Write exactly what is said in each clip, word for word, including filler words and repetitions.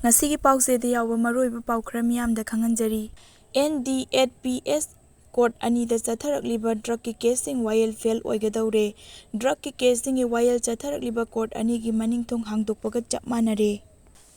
ꯉꯁꯤꯒꯤ ꯄꯥꯎꯆꯦꯗ ꯌꯥꯎꯕ ꯃꯔꯨꯑꯣꯏꯕ ꯄꯥꯎ ꯈꯔ ꯃꯤꯌꯥꯝꯗ ꯈꯪꯍꯟꯖꯔꯤ꯫ ꯑꯦꯟ ꯗꯤ ꯑꯦꯠ ꯄꯤ ꯑꯦꯁ ꯀꯣꯔꯠ ꯑꯅꯤꯗ ꯆꯠꯊꯔꯛꯂꯤꯕ ꯗ꯭ꯔꯒꯀꯤ ꯀꯦꯁꯁꯤꯡ ꯋꯥꯌꯦꯜ ꯐꯦꯜ ꯑꯣꯏꯒꯗꯧꯔꯦ꯫ ꯗ꯭ꯔꯒꯀꯤ ꯀꯦꯁꯁꯤꯡꯒꯤ ꯋꯥꯌꯦꯜ ꯆꯠꯊꯔꯛꯂꯤꯕ ꯀꯣꯔꯠ ꯑꯅꯤꯒꯤ ꯃꯅꯤꯡ ꯊꯣꯡ ꯍꯥꯡꯗꯣꯛꯄꯒ ꯆꯞ ꯃꯥꯟꯅꯔꯦ꯫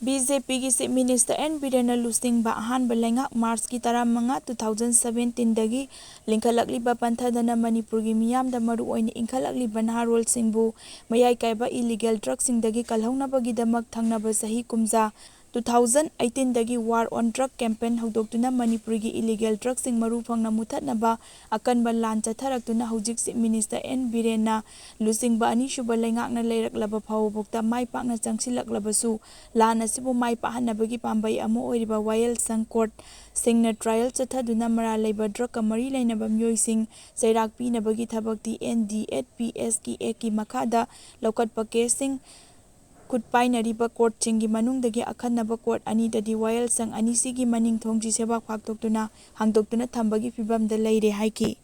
ꯕꯤ ꯖꯦ ꯄꯤꯒꯤ ꯆꯤꯐ ꯃꯤꯅꯤꯁꯇꯔ ꯑꯦꯟ ꯕꯤꯔꯦꯟꯅ ꯂꯨꯆꯤꯡꯕ ꯑꯍꯥꯟꯕ ꯂꯩꯉꯥꯛ ꯃꯥꯔꯆꯀꯤ ꯇꯔꯥꯃꯉꯥ, two thousand seventeenꯗꯒꯤ ꯂꯤꯡꯈꯠꯂꯛꯂꯤꯕ ꯄꯟꯊꯗꯅ ꯃꯅꯤꯄꯨꯔꯒꯤ ꯃꯤꯌꯥꯝꯗ ꯃꯔꯨꯑꯣꯏꯅ ꯏꯟꯈꯠꯂꯛꯂꯤꯕ ꯅꯍꯥꯔꯣꯜꯁꯤꯡꯕꯨ ꯃꯌꯥꯏ ꯀꯥꯏꯕ ꯏꯂꯤꯒꯦꯜ ꯗ꯭ꯔꯒꯁꯤꯡꯗꯒꯤ ꯀꯜꯍꯧꯅꯕꯒꯤꯗꯃꯛ ꯊꯪꯅꯕ ꯆꯍꯤ ꯀꯨꯝꯖꯥ two thousand eighteenꯗꯒꯤ War on Drug campaign ꯍꯧꯗꯣꯛꯇꯨꯅ ꯃꯅꯤꯄꯨꯔꯒꯤ ꯏꯂꯤꯒꯦꯜ ꯗ꯭ꯔꯒꯁꯤꯡ ꯃꯔꯨ ꯐꯪꯅ ꯃꯨꯊꯠꯅꯕ ꯑꯀꯟꯕ ꯂꯥꯟ ꯆꯠꯊꯔꯛꯇꯨꯅ ꯍꯧꯖꯤꯛ ꯆꯤꯐ ꯃꯤꯅꯤꯁꯇꯔ ꯑꯦꯟ ꯕꯤꯔꯦꯟꯅ ꯂꯨꯆꯤꯡꯕ ꯑꯅꯤꯁꯨꯕ ꯂꯩꯉꯥꯛꯅ ꯂꯩꯔꯛꯂꯕ ꯐꯥꯎꯕꯐꯥꯎꯗ ꯃꯥꯏ ꯄꯥꯛꯅ ꯆꯪꯁꯤꯜꯂꯛꯂꯕꯁꯨ ꯂꯥꯟ ꯑꯁꯤꯕꯨ ꯃꯥꯏ ꯄꯥꯛꯍꯟꯅꯕꯒꯤ ꯄꯥꯝꯕꯩ ꯑꯃ ꯑꯣꯏꯔꯤꯕ ꯋꯥꯌꯦꯜꯁꯪ ꯀꯣꯔꯠꯁꯤꯡꯅ ꯇ꯭ꯔꯥꯌꯦꯜ ꯆꯠꯊꯗꯨꯅ ꯃꯔꯥꯜ ꯂꯩꯕ ꯗ꯭ꯔꯒꯀ ꯃꯔꯤ ꯂꯩꯅꯕ ꯃꯤꯑꯣꯏꯁꯤꯡ ꯆꯩꯔꯥꯛ ꯄꯤꯅꯕꯒꯤ ꯊꯕꯛꯇꯤ ꯑꯦꯟ ꯗꯤ ꯑꯦꯠ ꯄꯤ ꯑꯦꯁꯀꯤ ꯑꯦꯛꯀꯤ ꯃꯈꯥꯗ ꯂꯧꯈꯠꯄ ꯀꯦꯁꯁꯤꯡ ꯈꯨꯠ ꯄꯥꯏꯅꯔꯤꯕ ꯀꯣꯔꯠꯁꯤꯡꯒꯤ ꯃꯅꯨꯡꯗꯒꯤ ꯑꯈꯟꯅꯕ ꯀꯣꯔꯠ ꯑꯅꯤꯗꯗꯤ ꯋꯥꯌꯦꯜꯁꯪ ꯑꯅꯤꯁꯤꯒꯤ ꯃꯅꯤꯡ ꯊꯣꯡꯁꯤ ꯁꯦꯕꯥꯛ ꯐꯥꯛꯇꯣꯛꯇꯨꯅ ꯍꯥꯡꯗꯣꯛꯇꯨꯅ ꯊꯝꯕꯒꯤ ꯐꯤꯕꯝꯗ ꯂꯩꯔꯦ ꯍꯥꯏꯈꯤ꯫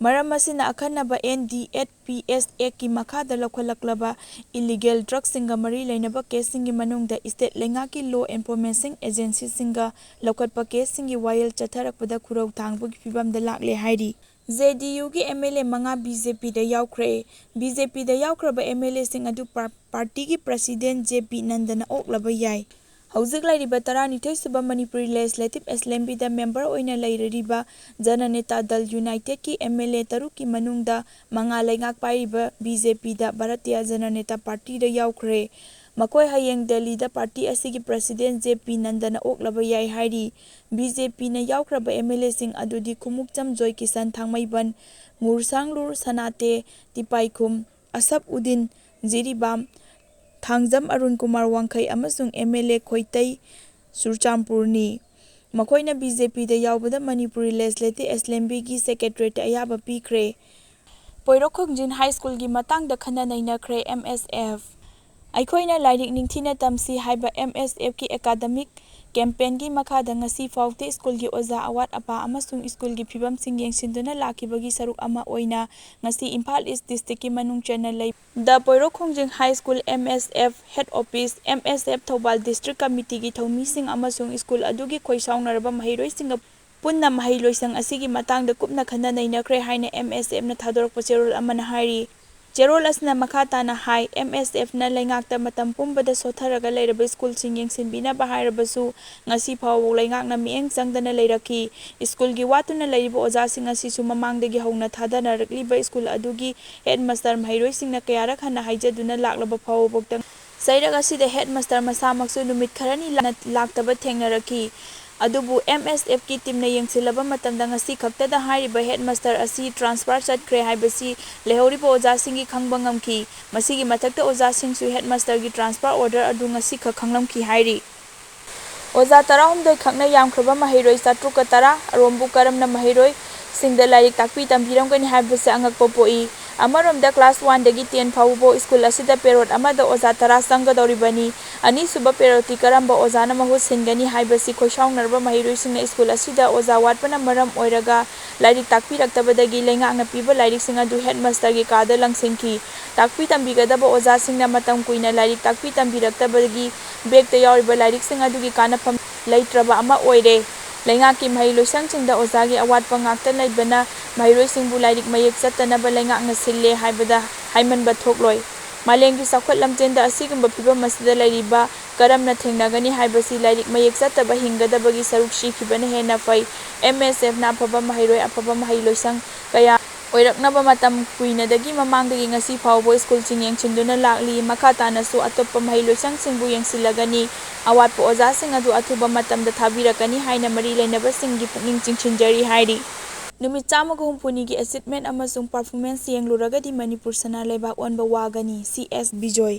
ꯃꯔꯝ ꯑꯁꯤꯅ ꯑꯈꯟꯅꯕ ꯑꯦꯟ ꯗꯤ ꯑꯦꯠ ꯄꯤ ꯑꯦꯁ ꯑꯦꯛꯀꯤ ꯃꯈꯥꯗ ꯂꯧꯈꯠꯂꯛꯂꯕ ꯏꯂꯤꯒꯦꯜ ꯗ꯭ꯔꯒꯁꯤꯡꯒ ꯃꯔꯤ ꯂꯩꯅꯕ ꯀꯦꯁꯁꯤꯡꯒꯤ ꯃꯅꯨꯡꯗ ꯏꯁꯇꯦꯠ ꯂꯩꯉꯥꯛꯀꯤ ꯂꯣ ꯑꯦꯟꯐꯣꯔꯁꯃꯦꯟ ꯑꯦꯖꯦꯟꯁꯤꯁꯤꯡꯒ ꯂꯧꯈꯠꯄ ꯀꯦꯁꯁꯤꯡꯒꯤ ꯋꯥꯌꯦꯜ ꯆꯠꯊꯔꯛꯄꯗ ꯈꯨꯔꯧ ꯊꯥꯡꯕꯒꯤ ꯐꯤꯕꯝꯗ ꯂꯥꯛꯂꯦ ꯍꯥꯏꯔꯤ꯫ ꯖꯦ ꯗꯤ ꯌꯨꯒꯤ ꯑꯦꯝ ꯑꯦꯜ ꯑꯦ ꯃꯉꯥ ꯕꯤ ꯖꯦ ꯄꯤꯗ ꯌꯥꯎꯈ꯭ꯔꯦ꯫ ꯕꯤ ꯖꯦ ꯄꯤꯗ ꯌꯥꯎꯈ꯭ꯔꯕ ꯑꯦꯝ ꯑꯦꯜ ꯑꯦꯁꯤꯡ ꯑꯗꯨ ꯄꯥꯔ-, ꯄꯥꯔꯇꯤꯒꯤ ꯄ꯭ꯔꯁꯤꯗꯦꯟ ꯖꯦ ꯄꯤ ꯅꯟꯗꯅ ꯑꯣꯛꯂꯕ ꯌꯥꯏ꯫ ꯍꯧꯖꯤꯛ ꯂꯩꯔꯤꯕ ꯇꯔꯥꯅꯤꯊꯣꯏ ꯁꯨꯕ ꯃꯅꯤꯄꯨꯔꯤ ꯂꯦꯖꯤꯁꯂꯦꯇꯤꯚ ꯑꯦꯁꯦꯝꯕ꯭ꯂꯤꯗ ꯃꯦꯝꯕꯔ ꯑꯣꯏꯅ ꯂꯩꯔꯤꯕ ꯖꯅꯅꯦꯇꯥ ꯗꯜ ꯌꯨꯅꯥꯏꯇꯦꯗꯀꯤ ꯑꯦꯝ ꯑꯦꯜ ꯑꯦ ꯇꯔꯨꯛꯀꯤ ꯃꯅꯨꯡꯗ ꯃꯉꯥ ꯂꯩꯉꯥꯛ ꯄꯥꯏꯔꯤꯕ ꯕꯤ ꯖꯦ ꯄꯤꯗ, ꯚꯥꯔꯇꯤꯌꯥ ꯖꯅꯅꯦꯇꯥ ꯄꯥꯔꯇꯤꯗ ꯌꯥꯎꯈ꯭ꯔꯦ꯫ ꯃꯈꯣꯏ ꯍꯌꯦꯡ ꯗꯦꯜꯂꯤꯗ ꯄꯥꯔꯇꯤ ꯑꯁꯤꯒꯤ ꯄ꯭ꯔꯁꯤꯗꯦꯟ ꯖꯦ ꯄꯤ ꯅꯟꯗꯅ ꯑꯣꯛꯂꯕ ꯌꯥꯏ ꯍꯥꯏꯔꯤ꯫ ꯕꯤ ꯖꯦ ꯄꯤꯅ ꯌꯥꯎꯈ꯭ꯔꯕ ꯑꯦꯝ ꯑꯦꯜ ꯑꯦꯁꯤꯡ ꯑꯗꯨꯗꯤ ꯈꯨꯃꯨꯛꯆꯝ ꯖꯣꯏꯀꯤꯁꯟ ꯊꯥꯡꯃꯩꯕꯟ, ꯉꯨꯔꯁꯥꯡꯂꯨꯔ ꯁꯅꯥꯇꯦ ꯇꯤꯄꯥꯏꯈꯨꯝ, ꯑꯁꯞ ꯎꯗꯤꯟ ꯖꯤꯔꯤꯕꯥꯝ, ꯊꯥꯡꯖꯝ ꯑꯔꯨꯟ ꯀꯨꯃꯥꯔ ꯋꯥꯡꯈꯩ ꯑꯃꯁꯨꯡ ꯑꯦꯝ ꯑꯦꯜ ꯑꯦ ꯈꯣꯏꯇꯩ ꯆꯨꯔꯆꯥꯟꯄꯨꯔꯅꯤ꯫ ꯃꯈꯣꯏꯅ ꯕꯤ ꯖꯦ ꯄꯤꯗ ꯌꯥꯎꯕꯗ ꯃꯅꯤꯄꯨꯔꯤ ꯂꯦꯖꯤꯁꯂꯦꯇꯤꯚ ꯑꯦꯁꯦꯝꯕ꯭ꯂꯤꯒꯤ ꯁꯦꯀ꯭ꯔꯦꯇꯔꯤꯌꯦꯠꯇ ꯑꯌꯥꯕ ꯄꯤꯈ꯭ꯔꯦ꯫ ꯄꯣꯏꯔꯣꯛꯈꯣꯡꯖꯤꯟ ꯍꯥꯏ ꯁ꯭ꯀꯨꯜꯒꯤ ꯃꯇꯥꯡꯗ ꯈꯟꯅ ꯅꯩꯅꯈ꯭ꯔꯦ ꯑꯦꯝ ꯑꯦꯁ ꯑꯦꯐ꯫ ꯑꯩꯈꯣꯏꯅ ꯂꯥꯏꯔꯤꯛ ꯅꯤꯡꯊꯤꯅ ꯇꯝꯁꯤ ꯍꯥꯏꯕ ꯑꯦꯝ ꯑꯦꯁ ꯑꯦꯐꯀꯤ ꯑꯦꯀꯥꯗꯃꯤꯛ ꯀꯦꯝꯄꯦꯟꯒꯤ ꯃꯈꯥꯗ ꯉꯁꯤ ꯐꯥꯎꯗꯤ ꯁ꯭ꯀꯨꯜꯒꯤ ꯑꯣꯖꯥ ꯑꯋꯥꯠ ꯑꯄꯥ ꯑꯃꯁꯨꯡ ꯁ꯭ꯀꯨꯜꯒꯤ ꯐꯤꯕꯝꯁꯤꯡ ꯌꯦꯡꯁꯤꯟꯗꯨꯅ ꯂꯥꯛꯈꯤꯕꯒꯤ ꯁꯔꯨꯛ ꯑꯃ ꯑꯣꯏꯅ ꯉꯁꯤ ꯏꯝꯐꯥꯜ ꯏꯁ ꯗꯤꯁꯇ꯭ꯔꯤꯛꯀꯤ ꯃꯅꯨꯡ ꯆꯟꯅ ꯂꯩꯕ ꯗ ꯄꯣꯏꯔꯣꯛ ꯈꯣꯡꯖꯤꯡ ꯍꯥꯏ ꯁ꯭ꯀꯨꯜ ꯑꯦꯝ ꯑꯦꯁ ꯑꯦꯐ ꯍꯦꯗ ꯑꯣꯐꯤꯁ, ꯑꯦꯝ ꯑꯦꯁ ꯑꯦꯐ ꯊꯧꯕꯥꯜ ꯗꯤꯁꯇ꯭ꯔꯤꯛ ꯀꯃꯤꯇꯤꯒꯤ ꯊꯧꯃꯤꯁꯤꯡ ꯑꯃꯁꯨꯡ ꯁ꯭ꯀꯨꯜ ꯑꯗꯨꯒꯤ ꯈꯣꯏꯁꯥꯎꯅꯔꯕ ꯃꯍꯩꯔꯣꯏꯁꯤꯡꯒ ꯄꯨꯟꯅ ꯃꯍꯩ ꯂꯣꯏꯁꯪ ꯑꯁꯤꯒꯤ ꯃꯇꯥꯡꯗ ꯀꯨꯞꯅ ꯈꯟꯅ ꯅꯩꯅꯈ꯭ꯔꯦ ꯍꯥꯏꯅ ꯑꯦꯝ ꯑꯦꯁ ꯑꯦꯐꯅ ꯊꯥꯗꯣꯔꯛꯄ ꯆꯦꯔꯣꯜ ꯑꯃꯅ ꯍꯥꯏꯔꯤ꯫ ꯆꯦꯔꯣꯜ ꯑꯁꯤꯅ ꯃꯈꯥ ꯇꯥꯅ ꯍꯥꯏ, ꯑꯦꯝ ꯑꯦꯁ ꯑꯦꯐꯅ ꯂꯩꯉꯥꯛꯇ ꯃꯇꯝ ꯄꯨꯝꯕꯗ ꯁꯣꯠꯊꯔꯒ ꯂꯩꯔꯕ ꯁ꯭ꯀꯨꯜꯁꯤꯡ ꯌꯦꯡꯁꯤꯟꯕꯤꯅꯕ ꯍꯥꯏꯔꯕꯁꯨ ꯉꯁꯤ ꯐꯥꯎꯕ ꯂꯩꯉꯥꯛꯅ ꯃꯤꯠꯌꯦꯡ ꯆꯪꯗꯅ ꯂꯩꯔꯛꯈꯤ꯫ ꯁ꯭ꯀꯨꯜꯒꯤ ꯋꯥꯠꯇꯨꯅ ꯂꯩꯔꯤꯕ ꯑꯣꯖꯥꯁꯤꯡ ꯑꯁꯤꯁꯨ ꯃꯃꯥꯡꯗꯒꯤ ꯍꯧꯅ ꯊꯥꯗꯅꯔꯛꯂꯤꯕ ꯁ꯭ꯀꯨꯜ ꯑꯗꯨꯒꯤ ꯍꯦꯗ ꯃꯥꯁꯇꯔ ꯃꯍꯩꯔꯣꯏꯁꯤꯡꯅ ꯀꯌꯥꯔꯛ ꯍꯟꯅ ꯍꯥꯏꯖꯗꯨꯅ ꯂꯥꯛꯂꯕ ꯐꯥꯎꯕꯐꯥꯎꯗ ꯆꯩꯔꯛ ꯑꯁꯤꯗ ꯍꯦꯗ ꯃꯥꯁꯇꯔ ꯃꯁꯥꯃꯛꯁꯨ ꯅꯨꯃꯤꯠ ꯈꯔꯅꯤ ꯂꯥꯛꯇꯕ ꯊꯦꯡꯅꯔꯛꯈꯤ꯫ ꯑꯗꯨꯕꯨ ꯑꯦꯝ ꯑꯦꯁ ꯑꯦꯐꯀꯤ ꯇꯤꯝꯅ ꯌꯦꯡꯁꯤꯜꯂꯕ ꯃꯇꯝꯗ ꯉꯁꯤ ꯈꯛꯇꯗ ꯍꯥꯏꯔꯤꯕ ꯍꯦꯗ ꯃꯥꯁꯇꯔ ꯑꯁꯤ ꯇ꯭ꯔꯥꯟꯁꯐꯔ ꯆꯠꯈ꯭ꯔꯦ ꯍꯥꯏꯕꯁꯤ ꯂꯩꯍꯧꯔꯤꯕ ꯑꯣꯖꯥꯁꯤꯡꯒꯤ ꯈꯪꯕ ꯉꯝꯈꯤ꯫ ꯃꯁꯤꯒꯤ ꯃꯊꯛꯇ ꯑꯣꯖꯥꯁꯤꯡꯁꯨ ꯍꯦꯗ ꯃꯥꯁꯇꯔꯒꯤ ꯇ꯭ꯔꯥꯟꯁꯐꯔ ꯑꯣꯔꯗꯔ ꯑꯗꯨ ꯉꯁꯤꯈꯛ ꯈꯪꯂꯝꯈꯤ ꯍꯥꯏꯔꯤ꯫ ꯑꯣꯖꯥ ꯇꯔꯥꯍꯨꯝꯗꯣꯏ ꯈꯛꯅ ꯌꯥꯝꯈ꯭ꯔꯕ ꯃꯍꯩꯔꯣꯏ ꯆꯥꯇ꯭ꯔꯨꯛꯀ ꯇꯔꯥ ꯑꯔꯣꯝꯕꯨ ꯀꯔꯝꯅ ꯃꯍꯩꯔꯣꯏꯁꯤꯡꯗ ꯂꯥꯏꯔꯤꯛ ꯇꯥꯛꯄꯤ ꯇꯝꯕꯤꯔꯝꯒꯅꯤ ꯍꯥꯏꯕꯁꯤ ꯑꯉꯛꯄ ꯄꯣꯛꯏ꯫ ꯑꯃꯔꯣꯝꯗ ꯀ꯭ꯂꯥꯁ ꯋꯥꯟꯗꯒꯤ ꯇꯦꯟ ꯐꯥꯎꯕꯐꯥꯎ ꯁ꯭ꯀꯨꯜ ꯑꯁꯤꯗ ꯄꯦꯔꯣꯠ ꯑꯃꯗ ꯑꯣꯖꯥ ꯇꯔꯥ ꯆꯪꯒꯗꯧꯔꯤꯕꯅꯤ꯫ ꯑꯅꯤꯁꯨꯕ ꯄꯦꯔꯣꯠꯇꯤ ꯀꯔꯝꯕ ꯑꯣꯖꯥꯅ ꯃꯍꯨꯠ ꯁꯤꯟꯒꯅꯤ ꯍꯥꯏꯕꯁꯤ ꯈꯣꯏꯁꯥꯎꯅꯔꯕ ꯃꯍꯩꯔꯣꯏꯁꯤꯡꯅ ꯁ꯭ꯀꯨꯜ ꯑꯁꯤꯗ ꯑꯣꯖꯥ ꯋꯥꯠꯄꯅ ꯃꯔꯝ ꯑꯣꯏꯔꯒ ꯂꯥꯏꯔꯤꯛ ꯇꯥꯛꯄꯤꯔꯛꯇꯕꯗꯒꯤ ꯂꯩꯉꯥꯛꯅ ꯄꯤꯕ ꯂꯥꯏꯔꯤꯛꯁꯤꯡ ꯑꯗꯨ ꯍꯦꯗ ꯃꯥꯁꯇꯔꯒꯤ ꯀꯥꯗ ꯂꯪꯁꯤꯟꯈꯤ꯫ ꯇꯥꯛꯄꯤ ꯇꯝꯕꯤꯒꯗꯕ ꯑꯣꯖꯥꯁꯤꯡꯅ ꯃꯇꯝ ꯀꯨꯏꯅ ꯂꯥꯏꯔꯤꯛ ꯇꯥꯛꯄꯤ ꯇꯝꯕꯤꯔꯛꯇꯕꯗꯒꯤ ꯕꯦꯒꯇ ꯌꯥꯎꯔꯤꯕ ꯂꯥꯏꯔꯤꯛꯁꯤꯡ ꯑꯗꯨꯒꯤ ꯀꯥꯟꯅꯐꯝ ꯂꯩꯇ꯭ꯔꯕ ꯑꯃ ꯑꯣꯏꯔꯦ꯫ ꯂꯩꯉꯥꯛꯀꯤ ꯃꯍꯩ ꯂꯣꯏꯁꯪꯁꯤꯡꯗ ꯑꯣꯖꯥꯒꯤ ꯑꯋꯥꯠꯄ ꯉꯥꯛꯇ ꯂꯩꯕꯅ ꯃꯍꯩꯔꯣꯏꯁꯤꯡꯕꯨ ꯂꯥꯏꯔꯤꯛ ꯃꯌꯦꯛ ꯆꯠꯇꯅꯕ ꯂꯩꯉꯥꯛꯅ ꯁꯤꯜꯂꯦ ꯍꯥꯏꯕꯗ ꯍꯥꯏꯃꯟꯕ ꯊꯣꯛꯂꯣꯏ꯫ ꯃꯥꯂꯦꯝꯒꯤ ꯆꯥꯎꯈꯠ ꯂꯝꯖꯦꯟꯗ ꯑꯁꯤꯒꯨꯝꯕ ꯐꯤꯕꯝ ꯑꯁꯤꯗ ꯂꯩꯔꯤꯕ ꯀꯔꯝꯅ ꯊꯦꯡꯅꯒꯅꯤ ꯍꯥꯏꯕꯁꯤ ꯂꯥꯏꯔꯤꯛ ꯃꯌꯦꯛ ꯆꯠꯇꯕ ꯍꯤꯡꯒꯗꯕꯒꯤ ꯁꯔꯨꯛ ꯁꯤꯈꯤꯕꯅ ꯍꯦꯟꯅ ꯐꯩ꯫ ꯑꯦꯝ ꯑꯦꯁ ꯑꯦꯐꯅ ꯑꯐꯕ ꯃꯍꯩꯔꯣꯏ, ꯑꯐꯕ ꯃꯍꯩ ꯂꯣꯏꯁꯪ ꯀꯌꯥ ꯑꯣꯏꯔꯛꯅꯕ ꯃꯇꯝ ꯀꯨꯏꯅꯗꯒꯤ ꯃꯃꯥꯡꯗꯒꯤ ꯉꯁꯤ ꯐꯥꯎꯕ ꯁ꯭ꯀꯨꯜꯁꯤꯡ ꯌꯦꯡꯁꯤꯟꯗꯨꯅ ꯂꯥꯛꯂꯤ꯫ ꯃꯈꯥ ꯇꯥꯅꯁꯨ ꯑꯇꯣꯞꯄ ꯃꯍꯩ ꯂꯣꯏꯁꯪꯁꯤꯡꯕꯨ ꯌꯦꯡꯁꯤꯜꯂꯒꯅꯤ꯫ ꯑꯋꯥꯠꯄ ꯑꯣꯖꯥꯁꯤꯡ ꯑꯗꯨ ꯑꯊꯨꯕ ꯃꯇꯝꯗ ꯊꯥꯕꯤꯔꯛꯀꯅꯤ ꯍꯥꯏꯅ ꯃꯔꯤ ꯂꯩꯅꯕꯁꯤꯡꯒꯤ ꯄꯨꯛꯅꯤꯡ ꯆꯤꯡꯁꯤꯟꯖꯔꯤ ꯍꯥꯏꯔꯤ꯫ ꯅꯨꯃꯤꯠ ꯆꯥꯝꯃꯒ ꯍꯨꯝꯐꯨꯅꯤꯒꯤ ꯑꯦꯆꯤꯚꯃꯦꯟꯠ ꯑꯃꯁꯨꯡ ꯄꯔꯐꯣꯔꯃꯦꯟꯁ ꯌꯦꯡꯂꯨꯔꯒꯗꯤ ꯃꯅꯤꯄꯨꯔ ꯁꯅꯥ ꯂꯩꯕꯥꯛ ꯑꯣꯟꯕ ꯋꯥꯒꯅꯤ, C S Bijoy.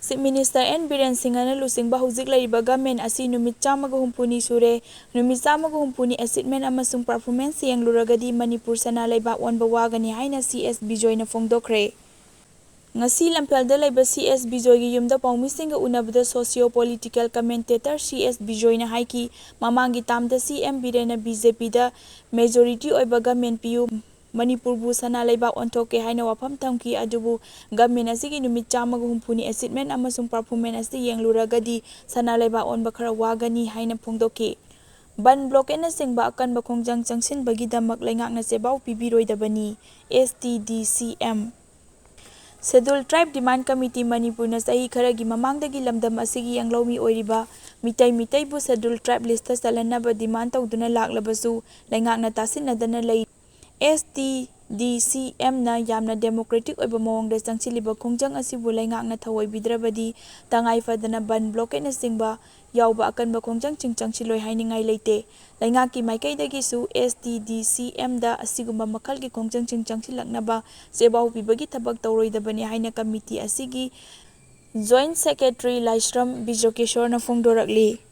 Chief minister N Biren ꯁꯤꯡꯍꯅ ꯂꯨꯆꯤꯡꯕ ꯍꯧꯖꯤꯛ ꯂꯩꯔꯤꯕ ꯒꯃꯦꯟ ꯑꯁꯤ ꯅꯨꯃꯤꯠ ꯆꯥꯝꯃꯒ ꯍꯨꯝꯐꯨꯅꯤ ꯁꯨꯔꯦ꯫ ꯅꯨꯃꯤꯠ ꯆꯥꯝꯃꯒ ꯍꯨꯝꯐꯨꯅꯤ ꯑꯦꯆꯤꯚꯃꯦꯟꯠ ꯑꯃꯁꯨꯡ ꯄꯔꯐꯣꯔꯃꯦꯟꯁ ꯌꯦꯡꯂꯨꯔꯒꯗꯤ ꯃꯅꯤꯄꯨꯔ ꯁꯅꯥ ꯂꯩꯕꯥꯛ ꯑꯣꯟꯕ ꯋꯥꯒꯅꯤ ꯍꯥꯏꯅ ꯁꯤ ꯑꯦꯁ ꯕꯤꯖꯣꯏꯅ ꯐꯣꯡꯗꯣꯛꯈ꯭ꯔꯦ꯫ ꯉꯁꯤ ꯂꯝꯐꯦꯜꯗ ꯂꯩꯕ ꯁꯤ ꯑꯦꯁ ꯕꯤꯖꯣꯏꯒꯤ ꯌꯨꯝꯗ ꯄꯥꯎꯃꯤꯁꯤꯡꯒ ꯎꯅꯕꯗ socio political commentator C S ꯕꯤꯖꯣꯏꯅ ꯍꯥꯏꯈꯤ, ꯃꯃꯥꯡꯒꯤ ꯇꯥꯝꯗ ꯁꯤ ꯑꯦꯝ ꯕꯤꯔꯦꯟꯅ ꯕꯤ ꯖꯦ ꯄꯤꯗ majority ꯑꯣꯏꯕ government ꯄꯤꯌꯨ, ꯃꯅꯤꯄꯨꯔꯕꯨ ꯁꯅꯥ ꯂꯩꯕꯥꯛ ꯑꯣꯟꯊꯣꯛꯀꯦ ꯍꯥꯏꯅ ꯋꯥꯐꯝ ꯊꯝꯈꯤ꯫ ꯑꯗꯨꯕꯨ government ꯑꯁꯤꯒꯤ ꯅꯨꯃꯤꯠ ꯆꯥꯝꯃꯒ ꯍꯨꯝꯐꯨꯅꯤ achievement ꯑꯃꯁꯨꯡ performance ꯑꯁꯤ ꯌꯦꯡꯂꯨꯔꯒꯗꯤ ꯁꯅꯥ ꯂꯩꯕꯥꯛ ꯑꯣꯟꯕ ꯈꯔ ꯋꯥꯒꯅꯤ ꯍꯥꯏꯅ ꯐꯣꯡꯗꯣꯛꯈꯤ꯫ ꯕꯟ blockade ꯅꯆꯤꯡꯕ ꯑꯀꯟꯕ ꯈꯣꯡꯖꯪ ꯆꯪꯁꯤꯟꯕꯒꯤꯗꯃꯛ ꯂꯩꯉꯥꯛꯅ ꯆꯦꯕꯥꯎ ꯄꯤꯕꯤꯔꯣꯏꯗꯕꯅꯤ, ꯑꯦꯁ ꯇꯤ ꯗꯤ ꯁꯤ M. Scheduled Tribe Demand Committee ꯃꯅꯤꯄꯨꯔꯅ ꯆꯍꯤ ꯈꯔꯒꯤ ꯃꯃꯥꯡꯗꯒꯤ ꯂꯝꯗꯝ ꯑꯁꯤꯒꯤ ꯌꯦꯡꯂꯧꯃꯤ ꯑꯣꯏꯔꯤꯕ Meitei ꯃꯤꯇꯩꯕꯨ Scheduled Tribe list ꯆꯜꯍꯟꯅꯕ demand ꯇꯧꯗꯨꯅ ꯂꯥꯛꯂꯕꯁꯨ ꯂꯩꯉꯥꯛꯅ ꯇꯥꯁꯤꯟꯅꯗꯅ ꯂꯩ꯫ ꯑꯦꯁ ꯇꯤ ꯗꯤ ꯁꯤ ꯑꯦꯝꯅ ꯌꯥꯝꯅ democratic ꯑꯣꯏꯕ ꯃꯑꯣꯡꯗ ꯆꯪꯁꯤꯜꯂꯤꯕ ꯈꯣꯡꯖꯪ ꯑꯁꯤꯕꯨ ꯂꯩꯉꯥꯛꯅ ꯊꯧꯑꯣꯏꯕꯤꯗ꯭ꯔꯕꯗꯤ ꯇꯉꯥꯏ ꯐꯗꯅ ꯕꯟ blockade ꯅꯆꯤꯡꯕ ꯌꯥꯎꯕ ꯑꯀꯟꯕ ꯈꯣꯡꯖꯪꯁꯤꯡ ꯆꯪꯁꯤꯜꯂꯣꯏ ꯍꯥꯏꯅꯤꯡꯉꯥꯏ ꯂꯩꯇꯦ꯫ ꯂꯩꯉꯥꯛꯀꯤ ꯃꯥꯏꯀꯩꯗꯒꯤꯁꯨ ꯑꯦꯁ ꯇꯤ ꯗꯤ ꯁꯤ ꯑꯦꯝꯗ ꯑꯁꯤꯒꯨꯝꯕ ꯃꯈꯜꯒꯤ ꯈꯣꯡꯖꯪꯁꯤꯡ ꯆꯪꯁꯤꯜꯂꯛꯅꯕ ꯆꯦꯕꯥꯎ ꯄꯤꯕꯒꯤ ꯊꯕꯛ ꯇꯧꯔꯣꯏꯗꯕꯅꯤ ꯍꯥꯏꯅ committee ꯑꯁꯤꯒꯤ Joint Secretary ꯂꯥꯏꯁ꯭ꯔꯝ ꯕꯤꯖꯣꯀꯦꯁꯣꯔꯅ ꯐꯣꯡꯗꯣꯔꯛꯂꯤ꯫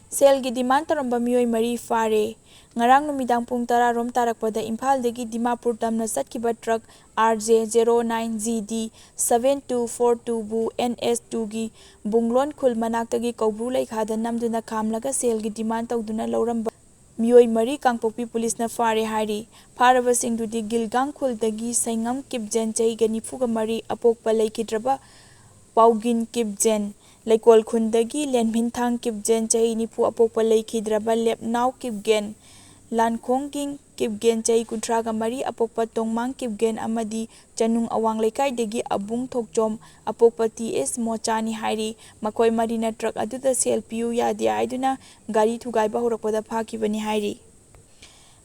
ꯁꯦꯜꯒꯤ demand ꯇꯧꯔꯝꯕ ꯃꯤꯑꯣꯏ ꯃꯔꯤ ꯐꯥꯔꯦ꯫ ꯉꯔꯥꯡ ꯅꯨꯃꯤꯗꯥꯡ ꯄꯨꯡ ꯇꯔꯥ ꯔꯣꯝ ꯇꯥꯔꯛꯄꯗ ꯏꯝꯐꯥꯜꯗꯒꯤ ꯗꯤꯃꯥꯄꯨꯔ ꯇꯝꯅ ꯆꯠꯈꯤꯕ truck R J zero nine G D seven two four two ꯕꯨ N H two ꯒꯤ ꯕꯨꯡꯂꯣꯟ ꯈꯨꯜ ꯃꯅꯥꯛꯇꯒꯤ ꯀꯧꯕ꯭ꯔꯨ ꯂꯩꯈꯥꯗ ꯅꯝꯗꯨꯅ ꯈꯥꯝꯂꯒ ꯁꯦꯜꯒꯤ demand ꯇꯧꯗꯨꯅ ꯂꯧꯔꯝꯕ ꯃꯤꯑꯣꯏ ꯃꯔꯤ ꯀꯥꯡꯄꯣꯛꯄꯤ ꯄꯨꯂꯤꯁꯅ ꯐꯥꯔꯦ ꯍꯥꯏꯔꯤ꯫ ꯐꯥꯔꯕꯁꯤꯡꯗꯨꯗꯤ ꯒꯤꯜꯒꯥꯡ ꯈꯨꯜꯗꯒꯤ ꯁꯩꯉꯝ ꯀꯤꯞꯖꯦꯟ, ꯆꯍꯤꯒ ꯅꯤꯐꯨꯒ ꯃꯔꯤ, ꯑꯄꯣꯛꯄ ꯂꯩꯈꯤꯗ꯭ꯔꯕ ꯄꯥꯎꯒꯤꯟ ꯀꯤꯞꯖꯦꯟ, ꯂꯩꯀꯣꯜ ꯈꯨꯟꯗꯒꯤ ꯂꯦꯟꯃꯤꯟꯊꯥꯡ ꯀꯤꯞꯖꯦꯟ, ꯆꯍꯤ ꯅꯤꯐꯨ, ꯑꯄꯣꯛꯄ ꯂꯩꯈꯤꯗ꯭ꯔꯕ ꯂꯦꯞꯅꯥꯎ ꯀꯤꯞꯒꯦꯟ, ꯂꯥꯟꯈꯣꯡꯒꯤꯡ ꯀꯤꯞꯒꯦꯟ, ꯆꯍꯤ ꯀꯨꯟꯊ꯭ꯔꯥꯒ ꯃꯔꯤ, ꯑꯄꯣꯛꯄ ꯇꯣꯡꯃꯥꯡ ꯀꯤꯞꯒꯦꯟ ꯑꯃꯗꯤ ꯆꯅꯨꯡ ꯑꯋꯥꯡ ꯂꯩꯀꯥꯏꯗꯒꯤ ꯑꯕꯨꯡ ꯊꯣꯛꯆꯣꯝ, ꯑꯄꯣꯛꯄ ꯇꯤ ꯑꯦꯁ ꯃꯣꯆꯥꯅꯤ ꯍꯥꯏꯔꯤ꯫ ꯃꯈꯣꯏ ꯃꯔꯤꯅ truck ꯑꯗꯨꯗ ꯁꯦꯜ ꯄꯤꯌꯨ ꯌꯥꯗꯦ ꯍꯥꯏꯗꯨꯅ ꯒꯥꯔꯤ ꯊꯨꯒꯥꯏꯕ ꯍꯧꯔꯛꯄꯗ ꯐꯥꯈꯤꯕꯅꯤ ꯍꯥꯏꯔꯤ꯫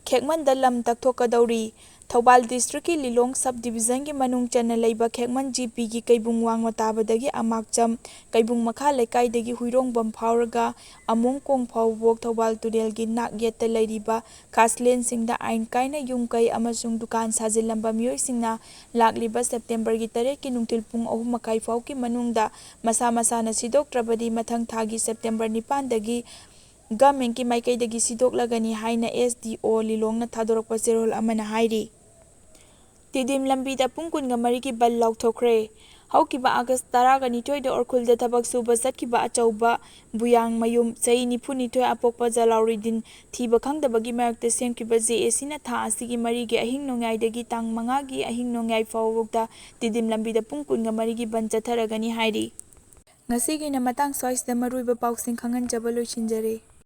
ꯈꯦꯛꯃꯟꯗ ꯂꯝ ꯇꯛꯊꯣꯛꯀꯗꯧꯔꯤ꯫ ꯊꯧꯕꯥꯜ district ꯀꯤ ꯂꯤꯂꯣꯡ sub division ꯒꯤ ꯃꯅꯨꯡ ꯆꯟꯅ ꯂꯩꯕ ꯈꯦꯛꯃꯟ ꯖꯤ ꯄꯤ ꯒꯤ ꯀꯩꯕꯨꯡ ꯋꯥꯡꯃ ꯇꯥꯕꯗꯒꯤ ꯑꯃꯥꯛꯆꯝ, ꯀꯩꯕꯨꯡ ꯃꯈꯥ ꯂꯩꯀꯥꯏꯗꯒꯤ ꯍꯨꯏꯔꯣꯡꯕꯝ ꯐꯥꯎꯔꯒ ꯑꯃꯣꯡ ꯀꯣꯡ ꯐꯥꯎꯕꯣꯛ ꯊꯧꯕꯥꯜ ꯇꯨꯔꯦꯜꯒꯤ ꯅꯥꯛ ꯌꯦꯠꯇ ꯂꯩꯔꯤꯕ ꯈꯥꯁꯂꯦꯟꯁꯤꯡꯗ ꯑꯥꯏꯟ ꯀꯥꯏꯅ ꯌꯨꯝ ꯀꯩ ꯑꯃꯁꯨꯡ ꯗꯨꯀꯥꯟ ꯁꯥꯖꯤꯜꯂꯝꯕ ꯃꯤꯑꯣꯏꯁꯤꯡꯅ ꯂꯥꯛꯂꯤꯕ September ꯒꯤ ꯇꯔꯦꯠꯀꯤ ꯅꯨꯡꯊꯤꯜ ꯄꯨꯡ ꯑꯍꯨꯝ ꯃꯈꯥꯏ ꯐꯥꯎꯒꯤ ꯃꯅꯨꯡꯗ ꯃꯁꯥ ꯃꯁꯥꯅ ꯁꯤꯗꯣꯛꯇ꯭ꯔꯕꯗꯤ ꯃꯊꯪ ꯊꯥꯒꯤ September ꯅꯤꯄꯥꯟꯗꯒꯤ government ꯀꯤ ꯃꯥꯏꯀꯩꯗꯒꯤ ꯁꯤꯗꯣꯛꯂꯒꯅꯤ ꯍꯥꯏꯅ S D O ꯂꯤꯂꯣꯡꯅ ꯊꯥꯗꯣꯔꯛꯄ ꯆꯦꯔꯣꯜ ꯑꯃꯅ ꯍꯥꯏꯔꯤ꯫ ꯇꯤꯗꯤꯝ ꯂꯝꯕꯤꯗ ꯄꯨꯡ ꯀꯨꯟꯒ ꯃꯔꯤꯒꯤ ꯕꯟ ꯂꯥꯎꯊꯣꯛꯈ꯭ꯔꯦ꯫ ꯍꯧꯈꯤꯕ ꯑꯥꯒꯁ ꯇꯔꯥꯒ ꯅꯤꯊꯣꯏꯗ ꯎꯈ꯭ꯔꯨꯜꯗ ꯊꯕꯛ ꯁꯨꯕ ꯆꯠꯈꯤꯕ ꯑꯆꯧꯕ ꯕꯨꯌꯥꯡ ꯃꯌꯨꯝ ꯆꯍꯤ ꯅꯤꯐꯨ ꯅꯤꯊꯣꯏ ꯑꯄꯣꯛꯄ ꯖꯂꯥꯎꯔꯤꯗꯤꯟ ꯊꯤꯕ ꯈꯪꯗꯕꯒꯤ ꯃꯔꯛꯇ ꯁꯦꯝꯈꯤꯕ ꯖꯦ ꯑꯦ ꯁꯤꯅ ꯊꯥ ꯑꯁꯤꯒꯤ ꯃꯔꯤꯒꯤ ꯑꯍꯤꯡ ꯅꯣꯡꯌꯥꯏꯗꯒꯤ ꯇꯥꯡ ꯃꯉꯥꯒꯤ ꯑꯍꯤꯡ ꯅꯣꯡꯌꯥꯏ ꯐꯥꯎꯕꯗ ꯇꯤꯗꯤꯝ ꯂꯝꯕꯤꯗ ꯄꯨꯡ ꯀꯨꯟꯒ ꯃꯔꯤꯒꯤ ꯕꯟ ꯆꯠꯊꯔꯒꯅꯤ ꯍꯥꯏꯔꯤ꯫ ꯉꯁꯤꯒꯤꯅ ꯃꯇꯥꯡ ꯁ꯭ꯋꯥꯏꯁꯤꯗ ꯃꯔꯨꯑꯣꯏꯕ ꯄꯥꯎꯁꯤꯡ ꯈꯪꯍꯟꯖꯕ ꯂꯣꯏꯁꯤꯟꯖꯔꯦ꯫